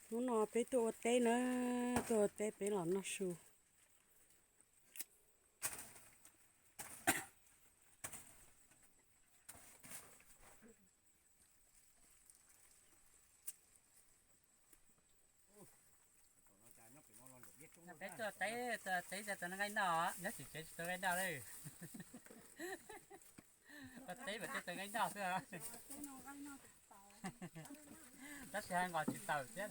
Hnub no peb tuaj ua teb na, tuaj ua teb peb los noj su. Peb tuaj teb, teb teb tau nqaij noj, nyob tim tsev tsis tau nqaij noj li. Ua teb mas thiaj tau nqaij noj xwb. Tab sis nqos tsis taus thiab.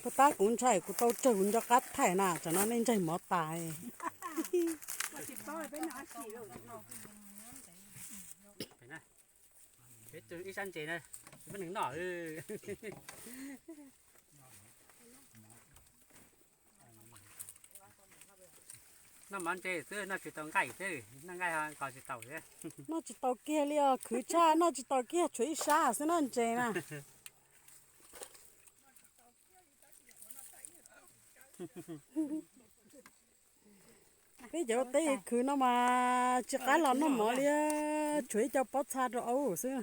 Puas tab kuv ntshai kuv tau tsawg kuv nco qab thaij na, tsam no nej ntsaig mov tas. Ib sab ntses na, peb noj. Noj mov ntses xwb, noj tsis tau nqaij xwb, noj nqaij ho nqos tsis taus thiab. Noj tsis tau kiag li os, khwv tshaj, noj tsis tau kiag, tshuav ib sab xwb noj ntses na. Peb cov ua teb khwv no mas tsis qab los noj mov li, tshuav ib co pob txha rau aub xwb.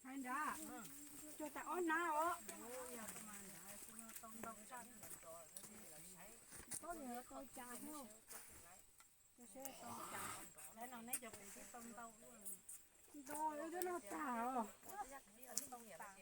Hais nrad, cog tas ob hnab os. Ntau, twb noj tag os. Tag, tag, tag.